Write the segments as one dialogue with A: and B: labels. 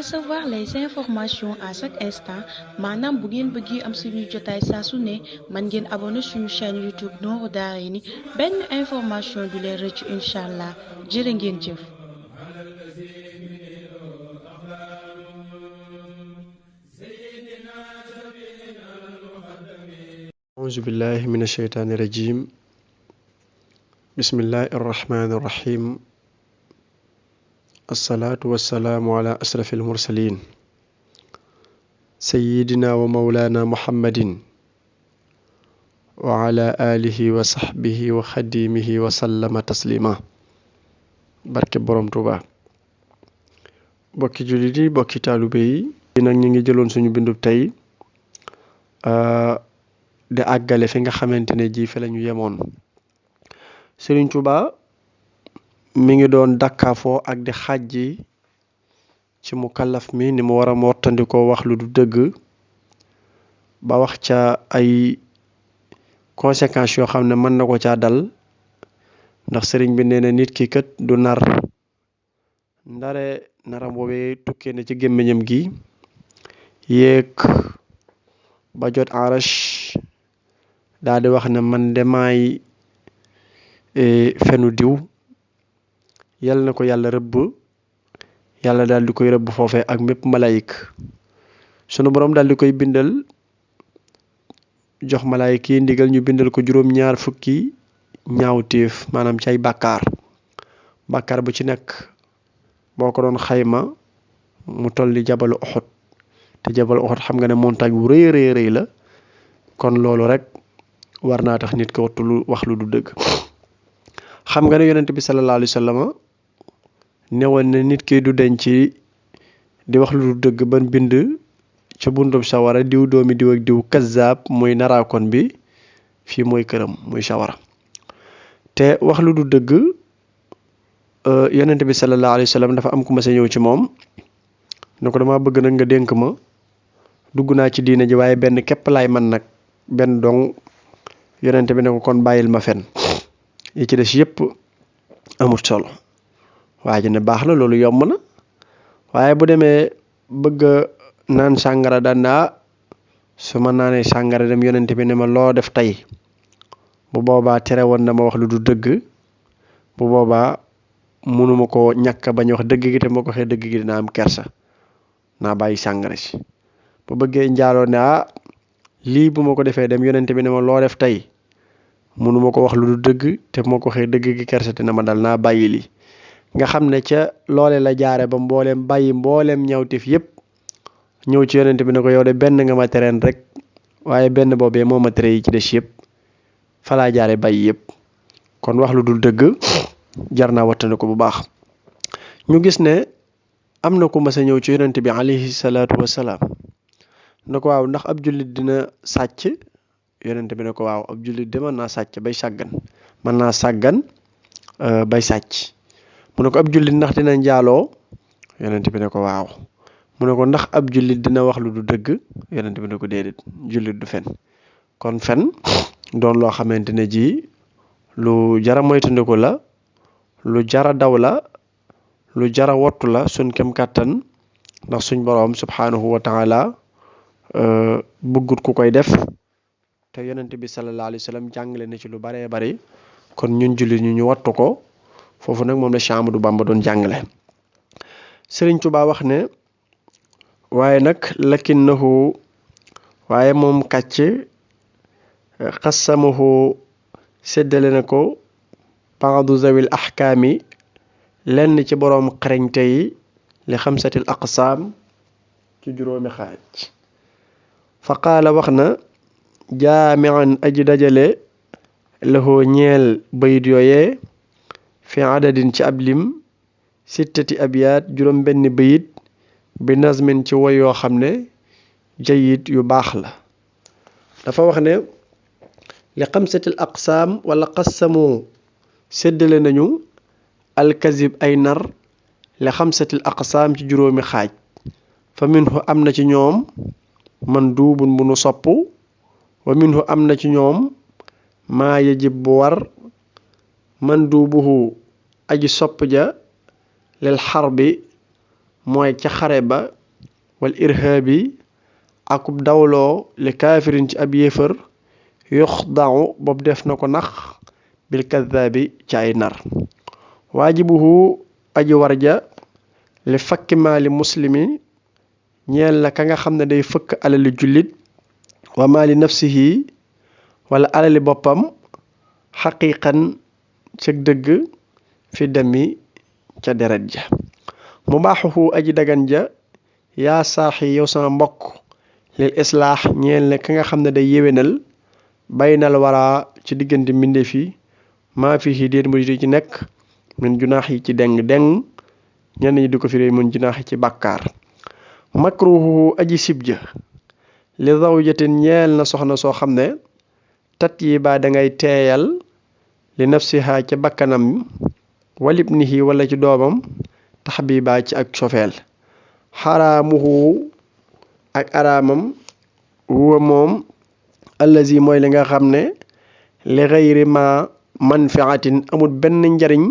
A: recevoir les informations à chaque instant maanaam bu ngeen bëggee am suñuy jotaay saa su ne mën ngeen abonné suñu chaîne YouTube Nourou Darayni benn information du leen rëcc incha allah jërë ngeen jëf.
B: أعوذ بالله من الشيطان الرجيم بسم الله الرحمن الرحيم الصلاة والسلام على أشرف المرسلين سيدنا ومولانا محمد وعلى آله وصحبه وخديمه وسلم تسليما barke borom Tuuba bokki jullit yi bokki taalibe yi nag ñu ngi jëloon suñu bindub tey di àggale fi nga xamante ne ji fi lañu yemoon Sëriñ Tuuba mi ngi doon dakkaafoo ak di xàjji ci mukallaf mi ni mu war a mottandikoo wax lu du dëgg ba wax ca ay conséquences yoo xam ne mën na ko caa dal ndax sëriñ bi nee na nit ki kat du nar ndare naram boobee tukkee na ci gémmiñam gi yéeg ba jot arash daal di wax ne man de maay fenu diw yal na ko yàlla rëbb yàlla daal di koy rëbb foofee ak mépp malayik sunu borom daal di koy bindal jox malayik yi ndigal ñu bindal ko juróom-ñaar fukki ñaawteef maanaam ci ay bàkkaar bu ci nekk boo ko doon xayma mu toll ni jabalu Uhud te jabalu Uhud xam nga ne montagne bu rëy rëy la kon loolu rek war naa tax nit ko wattu lu wax lu du dëgg xam nga ne yonent bi sallallahu alayhi wa sallam newoon ne nit ki du denc di wax lu du dëgg ban bind ca buntum sawara diw doomi diw ak diw kazzab muy naraakoon bi fii mooy këram muy sawara te wax lu du dëgg yonent bi sallallahu alayhi wa sallam dafa am ku ma sa ñëw ci moom ne ko dama bëgg nag nga dénk ma dugg naa ci diine ji waaye benn képp laay man nag benn dong yonent bi ne ko kon bàyyil ma fen yi ci des yëpp amut solo waa ji ne baax na loolu yomb na waaye bu demee bëgg naan sàngara daan naa su ma naanee sàngara dem yonent bi ne ma loo def tey bu boobaa tere woon na ma wax lu du dëgg bu boobaa mënuma ko ñàkk bañ wax dëgg gi te moo ko waxee dëgg gi dina am kersa naa bàyyi sàngara si bu bëggee njaaloo ne lii bu ma ko defee dem yonent bi ne ma loo def tey mënuma ko wax lu du dëgg te moo ko waxee dëgg gi kersa te na ma dal naa bàyyi lii nga xam ne ca loole la jaare ba mbooleem bàyyi mbooleem ñawtif yépp ñëw ci yonent bi ne ko yow de benn nga ma tereen rek waaye benn boobee moo ma tere yi ci des yépp falaa jaare bàyyi yépp kon wax lu dul dëgg jar naa wattandi ko bu baax ñu gis ne am na ku mas a ñëw ci yonent bi alayhi salaatu wassalaam ne ko waaw ndax ab jullit dina sàcc yonent bi ne ko waaw ab jullit de mën naa sàcc bay sàggan mën naa sàggan bay sàcc mu ne ko ab jullit ndax dina njaaloo yonent bi ne ko waaw mu ne ko ndax ab jullit dina wax lu du dëgg yonent bi ne ko déedéet jullit du fen kon fen doon loo xamante ne ji lu jara moytandiku la lu jara daw la lu jara wottu la suñ kem kàttan ndax suñ boroom subhanahu wa taala bëggut ku koy def te yonent bi sallallahu alayhi wa sallam jàngale na ci lu baree bari kon ñun jullit ñu wattu ko foofu nag moom la Cheikh Ahmadou Bamba doon jàngale Sëriñ Tuubaa wax ne waaye nag lakinnahu waaye moom kàcc xassamahu séddale na ko baadu zawil ahkaami lenn ci boroom xereñte yi li xamsatil aqsaam ci juróomi xaaj fa qaala wax na jaamian aji dajale lahoo ñeel bayit yooyee fi adadin ci ab lim sittati abyaat juróom benn bayit bi nazmin ci woy yoo xam ne jayit yu baax la dafa wax ne li xamsatil aqsaam wala qassamu séddale nañu alkazib ay nar li xamsatil aqsaam ci juróomi xaaj fa minhu am na ci ñoom man duubun bu nu sopp wa minhu am na ci ñoom maa yajib bu war man duubuhu aji sopp ja lil xarbi mooy ca xare ba wal irhaabi akub dawloo li kaafirin ci ab yéefar yuxdau boobu def na ko nax bil kadaabi ci ay nar waajibuhu aji warja li fakki maali muslimi ñeel la ka nga xam ne day fëkk alali jullit wa maali nafsihi wala alali boppam xaqiqan ci dëgg fi demi ca deret ja mubaaxuhu aji dagan ja yaa saaxi yow sama mbokk lil islaax ñeel ne ka nga xam ne day yéwénal baynal wara ci diggante mbindeef yi maa fi déet mu di ci nekk min junaax yi ci deng ñenn ñi di ko firee mun junaax yi ci bàkkaar makruhu aji sib ja li zawjatin ñeel na soxna soo xam ne tat yi ba dangay teeyal li nafsiha ca bakkanam walibnihi wala ci doomam taxbiba ci ak cofeel xaraamuhu ak araamam huwa moom allazi mooy li nga xam ne li xayri ma manfiatin amul benn njariñ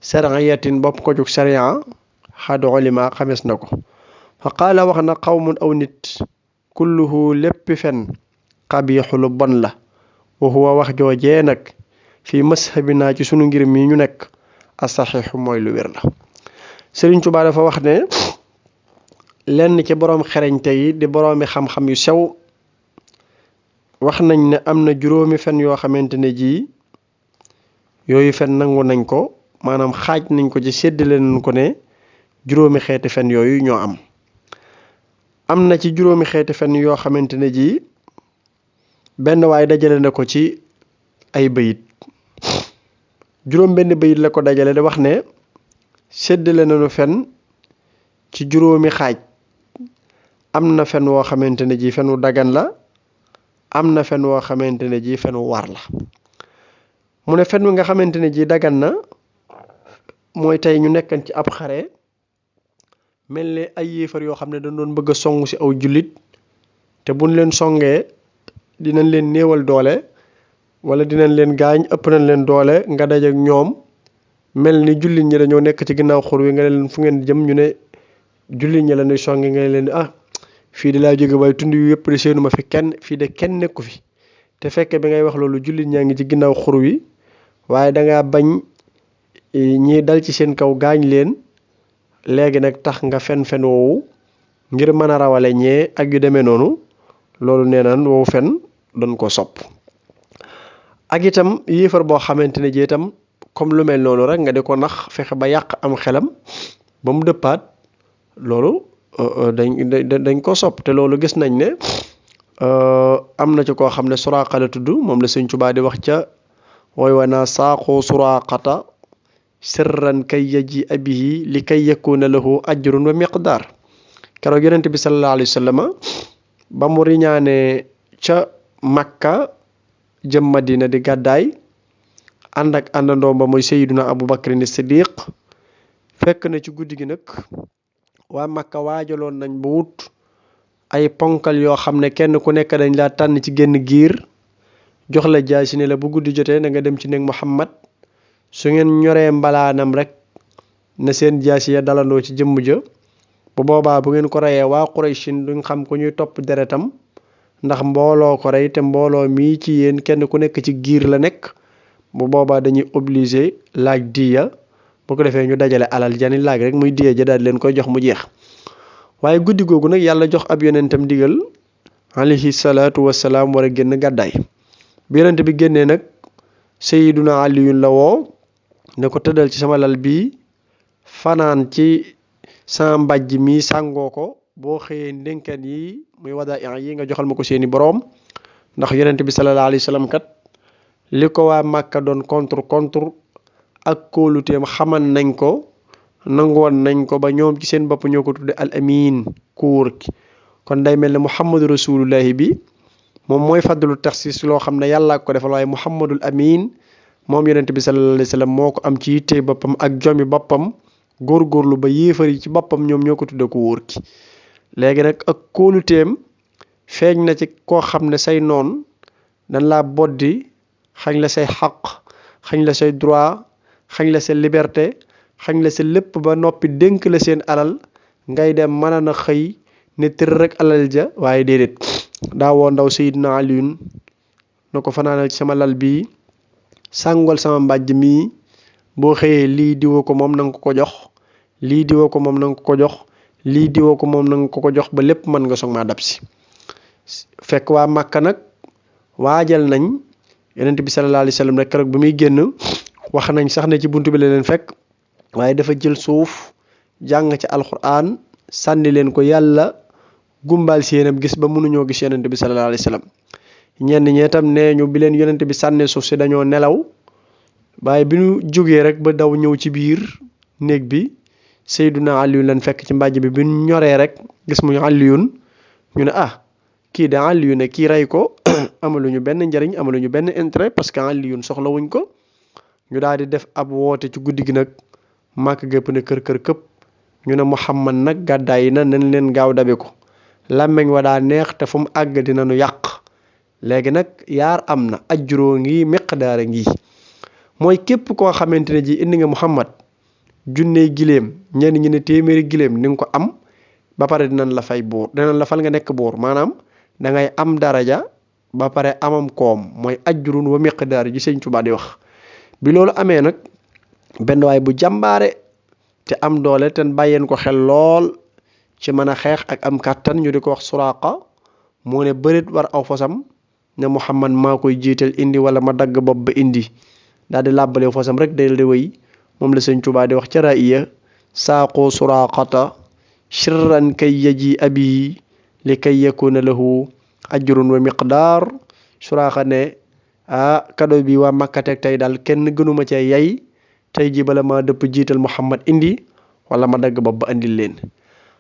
B: sariyatin bopp ko jug sariya xad ulima xames na ko fa qaala wax na qawmun aw nit kulluhu léppi fen xabiixu lu bon la wa huwa wax joojee nag fii mashabina ci sunu ngir mi ñu nekk asaxiixu mooy lu wér la Sëriñ Tuubaa dafa wax ne lenn ci boroom xereñte yi di boroomi xam-xam yu sew wax nañ ne am na juróomi fen yoo xamante ne ji yooyu fen nangu nañ ko maanaam xaaj nañ ko ci séddale nañ ko ne juróomi xeeti fen yooyu ñoo am na ci juróomi xeeti fen yoo xamante ne ji benn waay dajale na ko ci ay bayit juróom benn bayit la ko dajale da wax ne séddale nañu fen ci juróomi xaaj am na fen woo xamante ne ji fenu dagan la am na fen woo xamante ne ji fenu war la mu ne fen wi nga xamante ne ji dagan na mooy tey ñu nekkan ci ab xare mel ne ay yéefar yoo xam ne dañ doon bëgg a song ci aw jullit te buñ leen songee dinañ leen néewal doole wala dinañ leen gaañ ëpp nañ leen doole nga dajeek ñoom mel ni jullit ñi dañoo nekk ci ginnaaw xur wi nga leen fu ngeen jëm ñu ne jullit ñi la ñuy songi nga leen fii de laa jóge waaye tund yu yëpp de seenu ma fi kenn fii de kenn nekku fi te fekke bi ngay wax loolu jullit ñaa ngi ci ginnaaw xur wi waaye dangaa bañ ñi dal ci seen kaw gaañ leen léegi nag tax nga fen woowu ngir mën a rawale ñee ak yu demee noonu loolu nee naan woowu fen doon ko sopp ak itam yéefar boo xamante ne ji itam comme lu mel noonu rek nga di ko nax fexe ba yàq am xelam ba mu dëppaat loolu dañ ko sopp te loolu gis nañ ne am na ci koo xam ne Suraaqa la tudd moom la Sëñ Tuubaa di wax ca wooy wanaa saaqu Suraaqata sirran kay yaji abihi li kay yakuna lahu ajrun wa miqdaar keroog Yonent bi sallallahu alayhi wa sallam ba mu riñaane ca Makka jëm Madina di gàddaay ànd ak àndandoo ba mooy Sayyiduna Abu Bakrin Siddiq fekk na ci guddi gi nag waa Makka waajaloon nañ ba wut ay ponkal yoo xam ne kenn ku nekk dañ laa tànn ci génn giir jox la jaasi ne la bu guddi jotee na nga dem ci néeg Muhammad su ngeen ñoree mbalaanam rek na seen jaasi ya dalandoo ci jëmm ja bu boobaa bu ngeen ko reyee waa Qurayshin duñ xam ku ñuy topp deretam ndax mbooloo ko rey te mbooloo mii ci yéen kenn ku nekk ci giir la nekk bu boobaa dañuy obligé laaj diya bu ko defee ñu dajale alal jani laaj rek muy diya ja daal leen koy jox mu jeex waaye guddi googu nag yàlla jox ab yonentam digal alayhi salaatu wassalaam war a génn gàddaay bi yonent bi génnee nag Sayyiduna Aliyun la woo ne ko tëddal ci sama lal bii fanaan ci sama mbàjj mi sàngoo ko boo xëyee ndénkaan yi muy wadaa yi nga joxal ma ko seeni boroom ndax yonent bi sallallahu alayhi wa sallam kat li ko waa Màkka doon contre ak kóoluteem xaman nañ ko nangoon nañ ko ba ñoom ci seen bopp ñoo ko tudde al amin ku wóor ki kon day mel ne Muhammadu rasulullahi bi moom mooy fadlu taxsis loo xam ne yàlla ko defal waaye Muhammadul amin moom yonent bi sallallahu alayhi wa sallam moo ko am ci yitte boppam ak jomi boppam góorgóorlu ba yéefar yi ci boppam ñoom ñoo ko tudde ku wóor ki léegi nag ak kóoluteem feeñ na ci koo xam ne say noon dañ laa boddi xañ la say xaq xañ la say droit xañ la sa liberté xañ la sa lépp ba noppi dénk la seen alal ngay dem mën na xëy ne tër rek alal ja waaye déedéet daa woo ndaw Seydina Aliyun na ko fanaanal ci sama lal bii sàngol sama mbàjj mii boo xëyee lii diwoo ko moom nanga ko jox lii diwoo ko moom nanga ko jox lii diwoo ko moom nanga ko jox ba lépp mën nga soog maa dab si fekk waa Màkka nag waajal nañ yonent bi sallallahu alayhi wa sallam rek keroog bi muy génn wax nañ sax ne ci buntu bi la leen fekk waaye dafa jël suuf jàng ci alquran sànni leen ko yàlla gumbal si yéenam gis ba mënuñoo gis yonent bi sallallahu alayhi wa sallam ñenn ñee tam nee ñu bi leen yonent bi sànnee suuf si dañoo nelaw waaye bi ñu jógee rek ba daw ñëw ci biir néeg bi Seydina Aliyun lan fekk ci mbàjj bi ñu ñoree rek gis mu Aliyun ñu ne kii de Aliyun ne kii rey ko amaluñu benn njariñ amaluñu benn intérêt parce que Aliyun soxla wuñ ko ñu daal di def ab woote ci guddi gi nag màkk gépp ne kër këpp ñu ne Muhammad nag gàddaay na nañ leen gaaw dabe ko làmmeñ wa daa neex te fu mu àgg dina nu yàq léegi nag yaar am na ajjuroo ngi miqdaara ngi mooy képp koo xamante ne ji indi nga Muhammad junney giléem ñenn ñi ne téeméeri giléem ni nga ko am ba pare dinañ la fay buur dinañ la fal nga nekk buur maanaam da ngay am daraja ba pare amam koom mooy ajjurun wa miqdaar ji Sëñ Tuubaa di wax bi loolu amee nag benn waay bu jàmbaare te am doole te bàyyeen ko xel lool ci mën a xeex ak am kàttan ñu di ko wax Suraaqa moo ne bërit war aw fasam ne Muhammad maa koy jiital indi wala ma dagg bopp ba indi daal di làbbale fasam rek day di wéy moom la Sëñ Tuubaa di wax ca ra'iya saaqoo Suraaqata shirran kay yaji abi li kay yakuna lahu ajrun wa miqdaar Suraaqa ne kado bi waa Makka teg tey daal kenn gënuma cee yay tey ji bala ma dëpp jiital Muhammad indi wala ma dagg bopp ba andil leen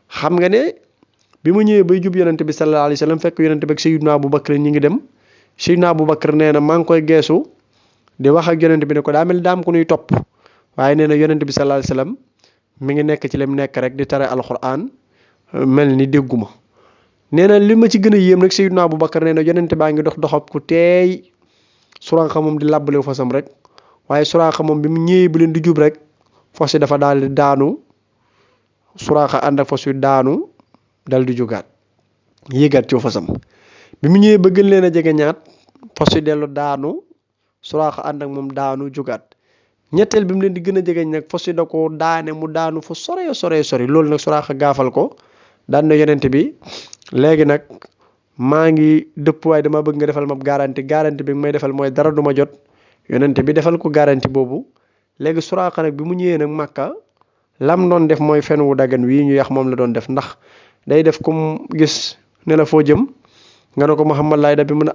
B: xam nga ne bi mu ñëwee bay jub yonente bi sallallahu alayhi wa sallam fekk yonente bi ak Seydina Abubakar ñi ngi dem Seydina Abubakar nee na maa ngi koy geesu di wax ak yonente bi ne ko daa mel daam ku nuy topp waaye nee na yonente bi sallallahu alayhi wa sallam mi ngi nekk ci lim nekk rek di tare alquran mel ni dégguma nee na li ma ci gën a yéem nag Seydina Abubakar nee na yonente baa ngi dox doxab ku teey Suraaqa moom di làbbale fasam rek waaye Suraaqa moom bi mu ñëwee bu leen di jub rek fas yi dafa daal di daanu Suraaqa ànd ak fas yu daanu dal di jugaat yéegaat ci fasam bi mu ñëwee ba gën leen a jege ñaat fas yu dellu daanu Suraaqa ànd ak moom daanu jugaat ñetteel bi mu leen di gën a jege nag fas yi da ko daane mu daanu fa sore loolu nag Suraaqa gaafal ko daan na yonente bi léegi nag maa ngi dëpp waaye dama bëgg nga defal ma garanti bi may defal mooy dara du ma jot yonente bi defal ko garanti boobu léegi Suraaqa nag bi mu ñëwee nag Màkka lam doon def mooy fen wu dagan wii ñu yax moom la doon def ndax day def comme gis ne la foo jëm nga ne ko Muhammad laay dabi mu ne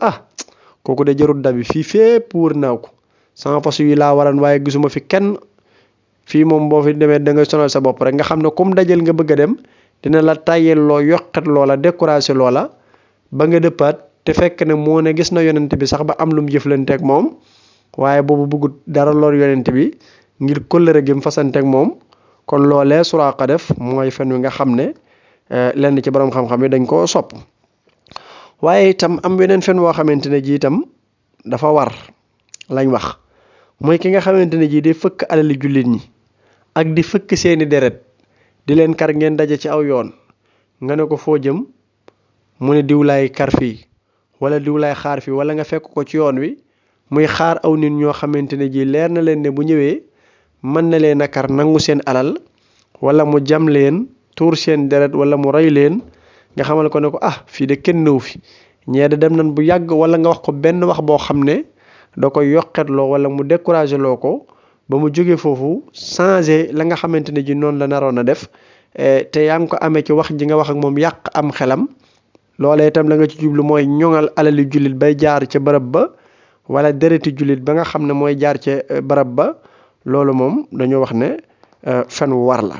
B: kooku de jarut dabi fii fépp wër naa ko sama fas yi laa waran waaye gisuma fi kenn fii moom boo fi demee da nga sonal sa bopp rek nga xam ne comme dajal nga bëgg a dem dina la tàyyel loo yokkat loola découragé loola ba nga dëppaat te fekk ne moo ne gis na yonent bi sax ba am lu mu jëflanteeg moom waaye boobu bëggut dara lor yonent bi ngir kóllëre gi mu fasanteeg moom kon loolee Suraaqa def mooy fen wi nga xam ne lenn ci borom xam-xam yi dañ koo sopp waaye itam am weneen fen woo xamante ne ji itam dafa war lañ wax mooy ki nga xamante ne ji day fëkk alali jullit ñi ak di fëkk seeni deret di leen kar ngeen daje ci aw yoon nga ne ko foo jëm mu ne diwlaay kar fii wala diwlaay xaar fii wala nga fekk ko ci yoon wi muy xaar aw nit ñoo xamante ne ji leer na leen ne bu ñëwee mën na leen a kar nangu seen alal wala mu jam leen tuur seen deret wala mu rey leen nga xamal ko ne ko fii de kenn nëw fi ñee de dem nañ bu yàgg wala nga wax ko benn wax boo xam ne da koy yokketloo wala mu découragé loo ko ba mu jógee foofu changé la nga xamante ne ji noonu la naroon a def te yaa ngi ko amee ci wax ji nga wax ak moom yàq am xelam loolee itam la nga ci jublu mooy ñoŋal alali jullit bay jaar ca barab ba wala dereti jullit ba nga xam ne mooy jaar ca barab ba loolu moom dañoo wax ne fen wu war la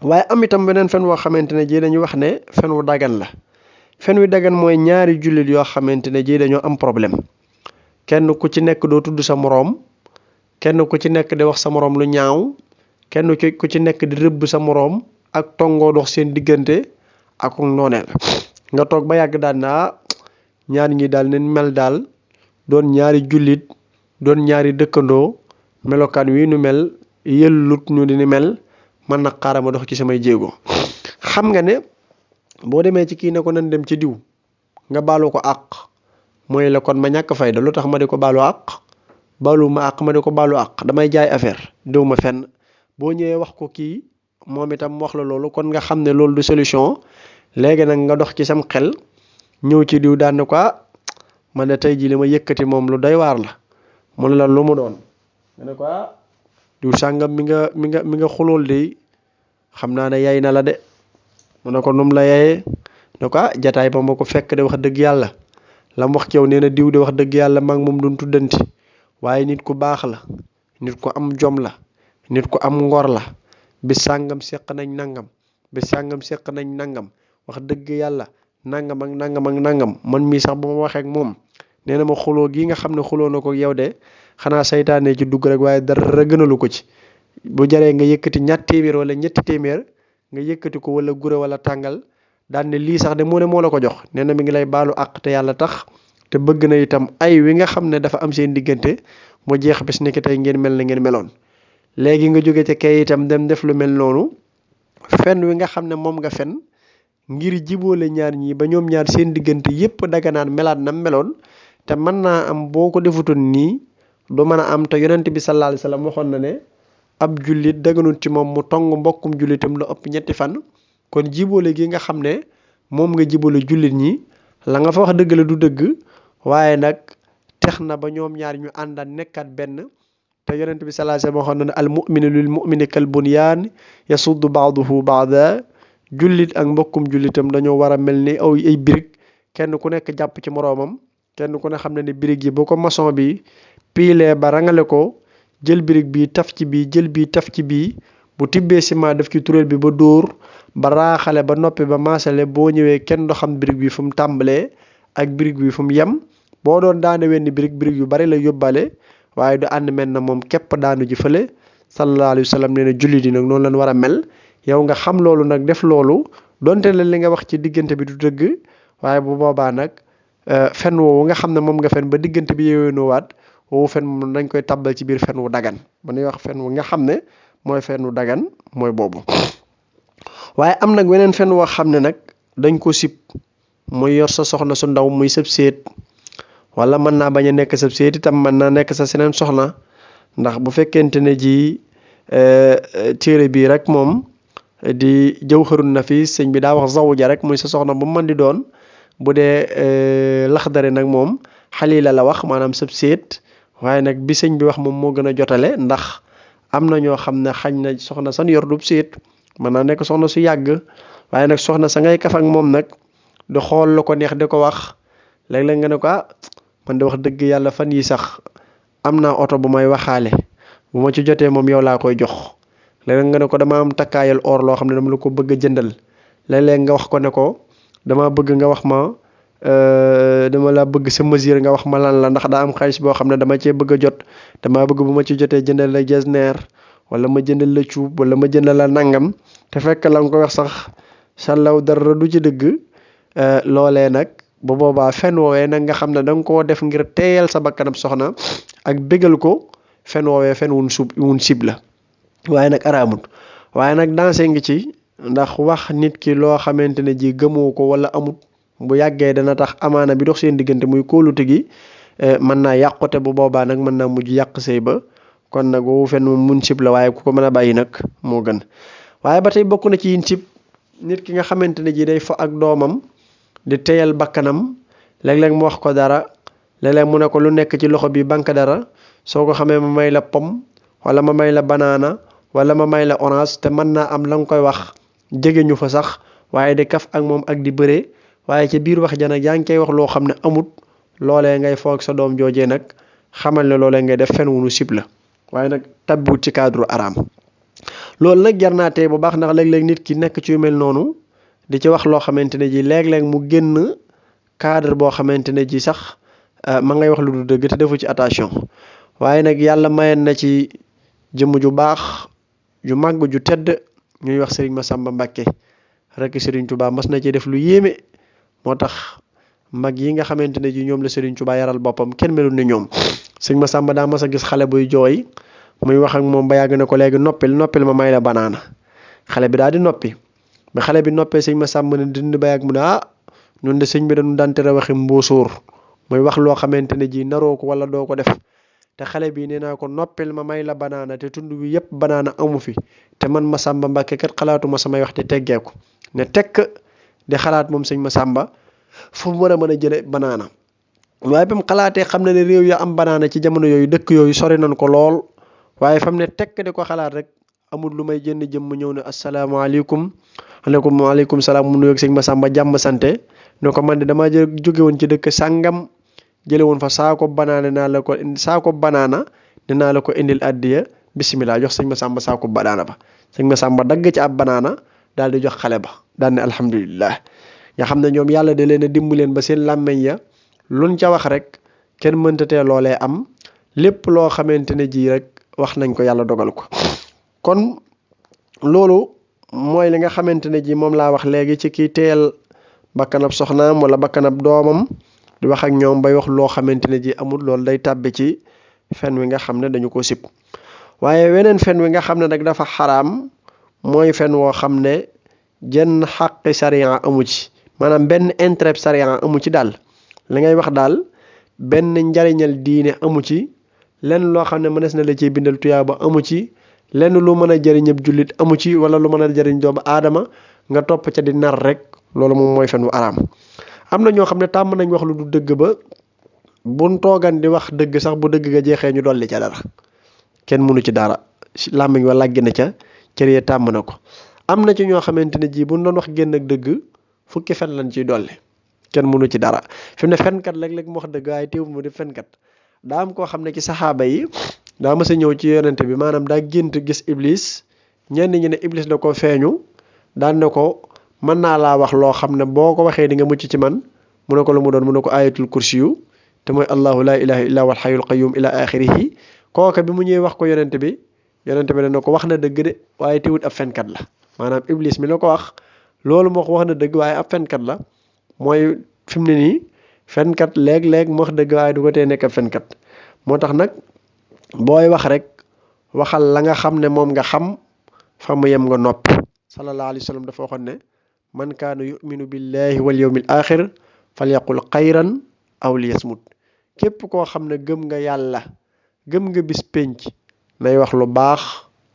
B: waaye am itam beneen fen woo xamante ne ji dañuy wax ne fen wu dagan la fen wi dagan mooy ñaari jullit yoo xamante ne ji dañoo am problème kenn ku ci nekk doo tudd sa moroom kenn ku ci nekk di wax sa moroom lu ñaaw kenn ku ci nekk di rëbb sa moroom ak tongoo dox seen diggante ak nooneel nga toog ba yàgg daal na ñaari ñi daal nañ mel daal doon ñaari jullit doon ñaari dëkkandoo melokaan wi nu mel yëllut ñu di ni mel man nag xaaral ma dox ci samay jéego xam nga ne boo demee ci kii ne ko nan dem ci diw nga baalu ko àq mooy la kon ma ñàkk fayda lu tax ma di ko baalu àq baalu ma àq ma di ko baalu àq damay jaay affaire déw ma fenn boo ñëwee wax ko kii moom itam wax la loolu kon nga xam ne loolu du solution léegi nag nga dox ci sam xel ñëw ci diw daan ne ko man de tey jii li ma yëkkati moom lu doy waar la mu ne la lu mu doon nga ne ko diw sàngam mi nga xulool de xam naa ne yay na la de mu ne ko num la yayee ne ko jataay ba ma ko fekk de wax dëgg yàlla la mu wax ci yow nee na diw de wax dëgg yàlla maa ngi moom duñ tuddanti waaye nit ku baax la nit ku am jom la nit ku am ngor la bi sàngam seq nañ nangam bi sàngam seq nañ nangam wax dëgg yàlla nangam ak nangam ak nangam man mii sax bu ma waxee ak moom nee na ma xuloo gi nga xam ne xuloo na ko yow de xanaa saytaane ci dugg rek waaye dara gënalu ko ci bu jaree nga yëkkati ñatt téeméer wala ñetti téeméer nga yëkkati ko wala gura wala tàngal daan ne lii sax de moo ne moo la ko jox nee na mi ngi lay baalu àq te yàlla tax te bëgg na itam ay wi nga xam ne dafa am seen diggante mu jeex bis ni ki tey ngeen mel na ngeen meloon léegi nga jóge ca kay itam dem def lu mel noonu fen wi nga xam ne moom nga fen ngir jiboole ñaar ñi ba ñoom ñaar seen diggante yépp daganaan melaat na meloon te mën naa am boo ko defutoon nii du mën a am te yonent bi sallallahu alayhi wasallam waxoon na ne ab jullit daganul ci moom mu tong mbokkum jullitam lu ëpp ñetti fan kon jiboole gi nga xam ne moom nga jiboole jullit ñi la nga fa wax dëgg la du dëgg waaye nag tex na ba ñoom ñaar ñu àndaat nekkat benn te yonent bi sallallahu alayhi wasallam waxoon na ne al mu'minu lil mu'mini kal bunyaan yasuddu ba'duhu ba'da jullit ak mbokkum jullitam dañoo war a mel ni ay birig kenn ku nekk jàpp ci moroomam kenn ku ne xam ne ni birig yi boo ko maçon bi piilee ba rangale ko jël birig bi taf ci bii jël bii taf ci bii bu tibbee ciment def ci turéel bi ba dóor ba raaxale ba noppi ba maasale boo ñëwee kenn do xam birig bi fu mu tàmbalee ak birig bi fu mu yem boo doon daane wenn birig yu bari la yóbbale waaye du ànd mel na moom képp daanu ji fële sallallahu alayhi wa sallam nee na jullit yi nag noonu lañ war a mel yow nga xam loolu nag def loolu donte la li nga wax ci diggante bi du dëgg waaye bu boobaa nag fen woowu nga xam ne moom nga fen ba diggante bi yowénoowaat woowu fen moom dañ koy tabbal ci biir fen wu dagan ba ñuy wax fen wu nga xam ne mooy fen wu dagan mooy boobu waaye am nag weneen fen woo xam ne nag dañ ko sib muy yor sa soxna su ndaw muy sëb séet wala mën naa bañ a nekk sëb séet itam mën naa nekk sa seneen soxna ndax bu fekkente ne ji téere bii rek moom di jawharun nafis sëñ bi daa wax zawja rek muy sa soxna bu mën di doon bu dee laxdari nag moom xalila la wax maanaam sëb séet waaye nag bi sëñ bi wax moom moo gën a jotale ndax am na ñoo xam ne xañ na soxna san yor dub séet mën naa nekk soxna su yàgg waaye nag soxna sa ngay kaf ak moom nag di xool lu ko neex di ko wax léeg-léeg nga ne ko man de wax dëgg yàlla fan yi sax am naa oto bu may waxaale bu ma ci jotee moom yow laa koy jox léeg-léeg nga ne ko dama am takkaayal or loo xam ne dama la ko bëgg a jëndal léeg-léeg nga wax ko ne ko dama bëgg nga wax ma dama la bëgg sa mesure nga wax ma lan la ndax daa am xaalis boo xam ne dama cee bëgg a jot dama bëgg bu ma ci jotee jëndal la jesneer wala ma jëndal la cuub wala ma jëndal la nangam te fekk la nga ko wax sax sallaw dara du ci dëgg loolee nag bu boobaa fen woowee nag nga xam ne da nga koo def ngir teeyal sa bakkanam soxna ak bégal ko fen woowee fen wun sib la waaye nag araamut waaye nag dansé ngi ci ndax wax nit ki loo xamante ne ji gëmoo ko wala amut bu yàggee dana tax amaana bi dox seen diggante muy kóolute gi mën naa yàqute bu boobaa nag mën naa mujj yàq sëy ba kon nag woowu fen mun sib la waaye ku ko mën a bàyyi nag moo gën waaye ba tey bokk na ci yin sib nit ki nga xamante ne ji day fo ak doomam di teyal bakkanam léeg-léeg mu wax ko dara léeg-léeg mu ne ko lu nekk ci loxo bi banque dara soo ko xamee ma may la pomme wala ma may la banaana wala ma may la orange te mën naa am la nga koy wax jege ñu fa sax waaye di kaf ak moom ak di bëre waaye ci biir wax ja nag yaa ngi koy wax loo xam ne amut loolee ngay foog sa doom joojee nag xamal ne loolee ngay def fen wunu sib la waaye nag tabbiwut ci cadre araam loolu nag jar naa tey bu baax ndax léeg-léeg nit ki nekk ci yu mel noonu di ci wax loo xamante ne ji léeg-léeg mu génn cadre boo xamante ne ji sax ma ngay wax lu du dëgg te defu ci attention waaye nag yàlla mayen na ci jëmm ju baax ju màgg ju tedd ñuy wax Serigne Massamba Mbacké rek Serigne Touba mas na ci def lu yéeme moo tax mag yi nga xamante ne ji ñoom la Serigne Touba yaral boppam kenn melul ni ñoom Serigne Massamba daa mas a gis xale buy jooy muy wax ak moom ba yàgg ne ko léegi noppil ma may la banaana xale bi daal di noppi ba xale bi noppee sëñ Masamba ne dindi ba yàgg mu ne ñun de sëñ bi dañu daan tere waxi mbóosóor mooy wax loo xamante ne ji naroo ko wala doo ko def te xale bi nee naa ko noppil ma may la banaana te tund bi yëpp banaana amu fi te man Masamba Mbàkke kat xalaatuma samay wax te teggeeku ne tekk di xalaat moom sëñ Masamba fu mu war a mën a jële banaana waaye ba mu xalaatee xam na ne réew ya am banaana ci jamono yooyu dëkk yooyu sori nañ ko lool waaye fam ne tekk di ko xalaat rek amul lu may jënd jëm mu ñëw ne asalaamaaleykum waaleykum salaam mu nuyoog sëñ Masamba jàmm sante ne ko man de damaa jóge woon ci dëkk sàngam jële woon fa saako banaana dinaa la ko indil addiya bisimilah jox sëñ Masamba saako banaana ba sëñ Masamba dagg ci ab banaana daal di jox xale ba daal ne alhamdulillah nga xam ne ñoom yàlla da leen a dimbaleen ba seen làmmeñ ya luñ ca wax rek kenn mëntatee loolee am lépp loo xamante ne ji rek wax nañ ko yàlla dogal ko kon loolu mooy li nga xamante ne ji moom laa wax léegi ci kii teel bakkanab soxnaam wala bakkanab doomam di wax ak ñoom bay wax loo xamante ne ji amul loolu day tàbbi ci fen wi nga xam ne dañu ko sib waaye weneen fen wi nga xam ne nag dafa xaraam mooy fen woo xam ne jenn xaqi sariya amu ci maanaam benn intérêt sariya amu ci daal li ngay wax daal benn njariñal diine amu ci lenn loo xam ne mënees na la ciy bindal tuyaaba amu ci lenn lu mën a jëriñab jullit amu ci wala lu mën a jëriñ doomu aadama nga topp ca di nar rek loolu moom mooy fen wu araam am na ñoo xam ne tàmm nañ wax lu du dëgg ba buñ toogan di wax dëgg sax bu dëgg ga jeexee ñu dolli ca dara kenn mënu ci dara làmmiñ wa làggi na ca cër yee tàmm na ko am na ci ñoo xamante ne ji buñ doon wax génn ak dëgg fukki fen lañ ciy dolli kenn mënu ci dara fi mu ne fenkat léeg-léeg mu wax dëgg waaye teew mu di fenkat daa am koo xam ne ci saxaaba yi daa mës a ñëw ci yonente bi maanaam daa gént gis iblis ñenn ñi ne iblis da ko feeñu daan ne ko mën naa laa wax loo xam ne boo ko waxee di nga mucc ci man mu ne ko lu mu doon mu ne ko ayatul kursi yu te mooy allahu la ilaha illa wal hayyul qayyum ila axirihi kooka bi mu ñëwee wax ko yonente bi dana ko wax na dëgg de waaye teewut ab fenkat la maanaam iblis mi la ko wax loolu moo ko wax na dëgg waaye ab fenkat la mooy fi mu ne nii fenkat léeg-léeg mu wax dëgg waaye du ko tee nekk ab fenkat moo tax nag booy wax rek waxal la nga xam ne moom nga xam fa mu yem nga noppi sallallahu alayhi wa sallam dafa waxoon ne man kaana yuminu billahi wal yawmil axir falyaqul xayran aw liyasmut képp koo xam ne gëm nga yàlla gëm nga bis pénc nay wax lu baax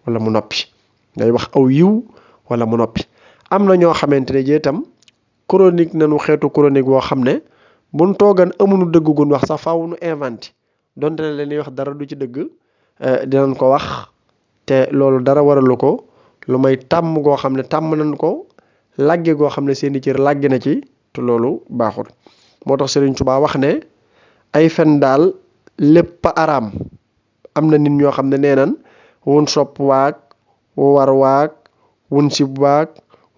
B: wala mu noppi ngay wax aw yiw wala mu noppi am na ñoo xamante ne itam chronique nañu xeetu chronique woo xam ne buñ toogan amuñu dëgg gun wax sax faaw nu inventé donte ne leen wax dara du ci dëgg dinañ ko wax te loolu dara waralu ko lu may tàmm goo xam ne tàmm nañ ko lagge goo xam ne seeni cër lagge na ci te loolu baaxul moo tax Sëriñ Tuubaa wax ne ay fen daal lépp araam am na nit ñoo xam ne nee nan wun sopp waag wu war waag wun sib waag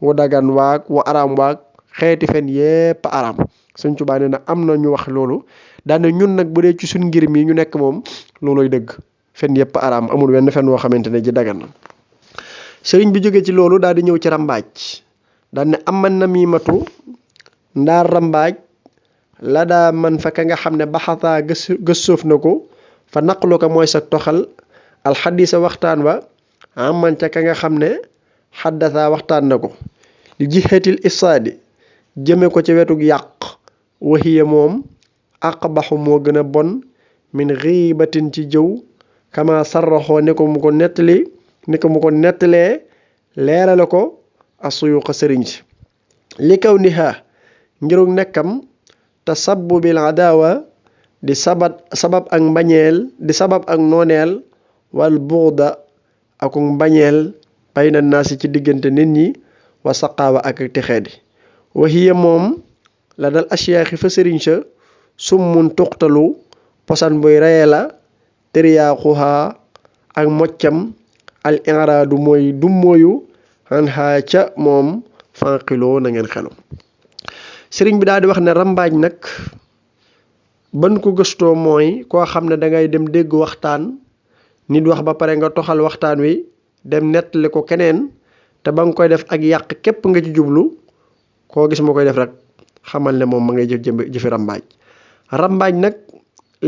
B: wu dagan waag wu araam waag xeeti fen yépp araam Sëriñ Tuubaa nee na am na ñu wax loolu daane ñun nag bu dee ci suñ ngir mi ñu nekk moom looloy dëgg fen yépp araam amul wenn fen woo xamante ne ji dagan na sëriñ bi jóge ci loolu daal di ñëw ci rambaaj daal ne aman namimatu ndaar rambaaj la daa man fa ka nga xam ne baxataa gëstoof na ko fa naqlu ko mooy sa toxal alxadisa waxtaan wa aman ca ka nga xam ne xaddasa waxtaan na ko li jihatil ifsaadi jëme ko ci wetug yàq waxiya moom aqbaxu moo gën a bon min xiibatin ci jëw kama sarraxoo ne ko mu ko nettalee leerale ko asuyuqa sëriñ si li kaw niha ngirug nekkam tasabbu bil adawa di sabab ak mbañeel di sabab ak nooneel wal buuda ak mbañeel bayna naasi ci diggante nit ñi wa saqaawa ak texeedi waxiya moom la dal asiyaaxi fa sëriñ sa summun tuqtalu posan buy reye la tëriyaaxuha ak moccam al inraadu mooy dummóoyu xan xaa ca moom fanqiloo na ngeen xelu sëriñ bi daal di wax ne rambaaj nag ban ko gëstoo mooy koo xam ne dangay dem dégg waxtaan nit wax ba pare nga toxal waxtaan wi dem nettali ko keneen te ba nga koy def ak yàq képp nga ci jublu koo gis ma koy def rek xamal ne moom ma ngay jëfi rambaaj rambaaj nag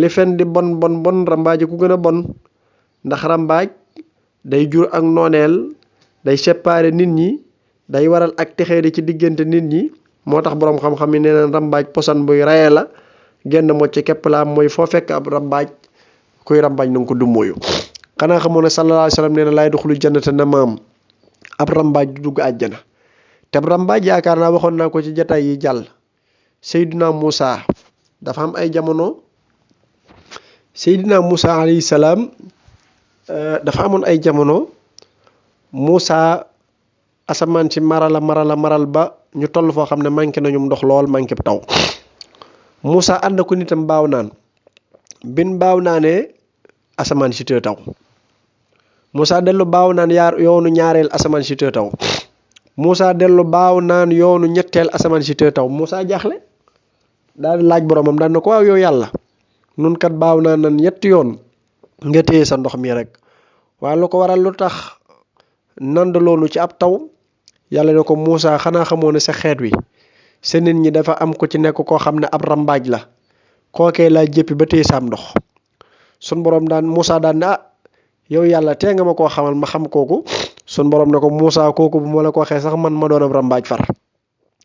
B: li fen di bon rambaaj ku gën a bon ndax rambaaj day jur ak nooneel day séparer nit ñi day waral ak texee di ci diggante nit ñi moo tax boroom xam-xam yi nee na rambaaj posan buy rayee la genn mocc képp la mooy foo fekk ab rambaaj kuy rambaaj na nga ko dummóoyu xanaa xamoo ne sallallahu alayhi wa sallam nee na laay duxulu jannata namaam ab rambaaj du dugg àjjana te ab rambaaj yaakaar naa waxoon naa ko ci jataay yi jàll Seydina Moussa dafa am ay jamono Seydina Moussa alayhi salaam dafa amoon ay jamono Moussa asamaan si maral ba ñu toll foo xam ne manqué nañu ndox lool manqué taw Moussa ànd ko nitam baaw naan bin baaw naanee asamaan si tee taw Moussa dellu baaw naan yoonu ñaareel asamaan si tee taw Moussa dellu baaw naan yoonu ñetteel asamaan si tee taw Moussa jaaxle daal di laaj boromam daan na ko waaw yow yàlla nun kat baaw naan nan ñetti yoon nga téye sa ndox mi rek waaye lu ko waral lu tax nandaloonu ci ab taw yàlla ne ko Moussa xanaa xamoo ne sa xeet wi sa nit ñi dafa am ko ci nekk koo xam ne ab rambaaj la kookee laa jéppi ba téye saam ndox sun borom daan Moussa daan ne yow yàlla tee nga ma koo xamal ma xam kooku sun borom ne ko Moussa kooku bu ma la ko waxee sax man ma doon ab rambaaj far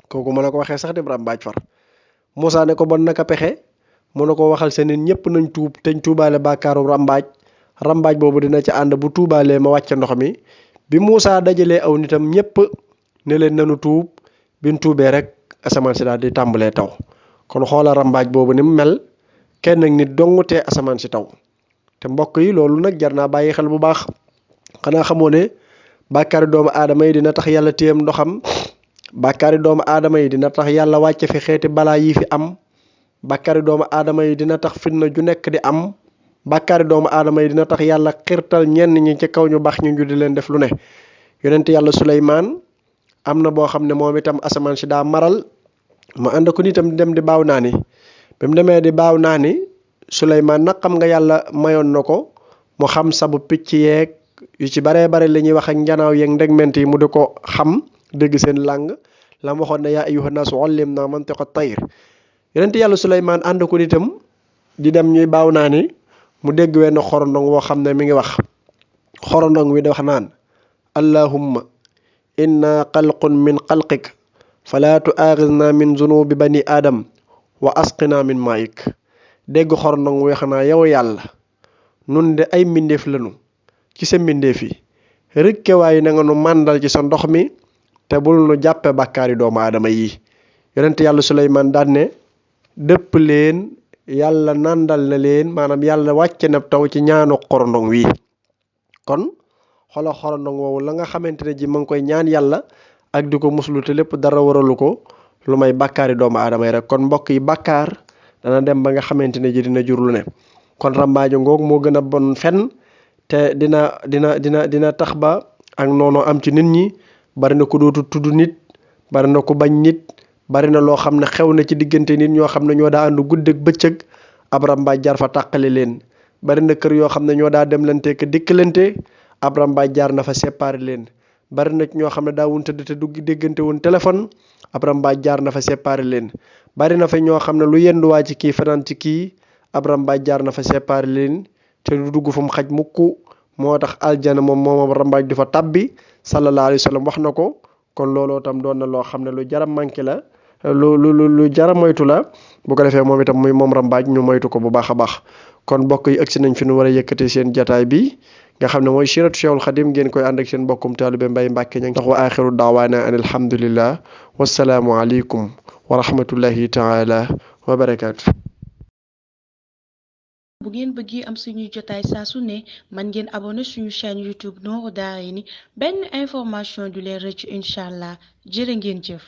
B: kooku ma la ko waxee sax di rambaaj far Moussa ne ko bon naka pexe mu ne ko waxal sa nit ñëpp nañ tuub teñ tuubaale bàkkaaru rambaaj boobu dina ci ànd bu tuubaalee ma wàcce ndox mi bi Moussa dajalee aw nitam ñëpp ne leen nanu tuub bin tuubee rek asamaan si daal di tàmbalee taw kon xoola rambaaj boobu ni mu mel kenn ak nit dongutee asamaan si taw te mbokk yi loolu nag jar naa bàyyi xel bu baax xanaa xamoo ne bàkkaari doomu aadama yi dina tax yàlla téyam ndoxam bàkkaari doomu aadama yi dina tax yàlla wàcce fi xeeti balaa yi fi am bàkkaari doomu aadama yi dina tax fitna ju nekk di am bàkkaari doomu aadama yi dina tax yàlla xirtal ñenn ñi ci kaw ñu baax ñu di leen def lu ne yonent yàlla Suleymaan am na boo xam ne moom itam asamaan si daa maral mu ànd ko nitam dem di baaw naani bi mu demee di baaw naani Suleymaan nag xam nga yàlla mayoon na ko mu xam sabu picc yeeg yu ci baree bare la ñuy wax ak njanaaw yeeg ndegment yi mu di ko xam dégg seen làng la mu waxoon ne yaa ayyuhan naasu ullimnaa mantiqa tayr yonent yàlla Suleymaan ànd ko nitam di dem ñuy baaw naani mu dégg wenn xorondong woo xam ne mi ngi wax xorondong wi da wax naan allahumma inna xalqun min xalqik fala tuaxidna min zunubi bani adam wa asqina min maik dégg xorondong wi xanaa yow yàlla nun de ay mbindeef lanu ci sa mbindeef yi rëkke waaye na nga nu màndal ci sa ndox mi te bul nu jàppe bàkkaari doomu aadama yi yonent yàlla Suleymaan daan ne dëpp leen yàlla nandal na leen maanaam yàlla wàcce na taw ci ñaanu xorondong wi kon xola xorondong woowu la nga xamante ne ji ma ngi koy ñaan yàlla ak di ko muslu te lépp dara waralu ko lu may bàkkaari doomu aadama yi rek kon mbokk yi bàkkaar dana dem ba nga xamante ne ji dina jur lu ne kon rambaajo ngoog moo gën a bon fen te dina tax ba ak noonu am ci nit ñi bari na ko dootu tudd nit bari na ko bañ nit bari na loo xam ne xew na ci diggante nit ñoo xam ne ñoo daa ànd guddeeg bëccëg ab rambaaj jaar fa tàqale leen bari na kër yoo xam ne ñoo daa demlante ka dikkalante ab rambaaj jaar na fa séparé leen bari na ñoo xam ne daa wun tëdd te du déggante woon téléphone ab rambaaj jaar na fa séparé leen bari na fa ñoo xam ne lu yenduwaa ci kii fanaan ci kii ab rambaaj jaar na fa séparé leen te du dugg fu mu xaj mukk moo tax aljana moom rambaaj du fa tabbi sallallahu alayhi wa sallam wax na ko kon looloo tam doon na loo xam ne lu jara manqué la lu jara moytu la bu ko defee moom itam muy moom rambaaj ñu moytu ko bu baax a baax kon mbokk yi agsi nañ fi nu war a yëkkati seen jataay bi nga xam ne mooy Siratu Cheikhul Khadim ngeen koy ànd ak seen mbokkum taalibe Mbaye Mbàkke ña ngi tax wa axiru daawaana an alhamdulillah wassalaamu aleykum wa rahmatullahi taala wa barakaatu.
A: bu ngeen bëggee am suñuy jotaay saa su ne man ngeen abonné suñu chaîne YouTube Nourou Darayni benn information du leen rëcc incha allah jërë ngeen jëf.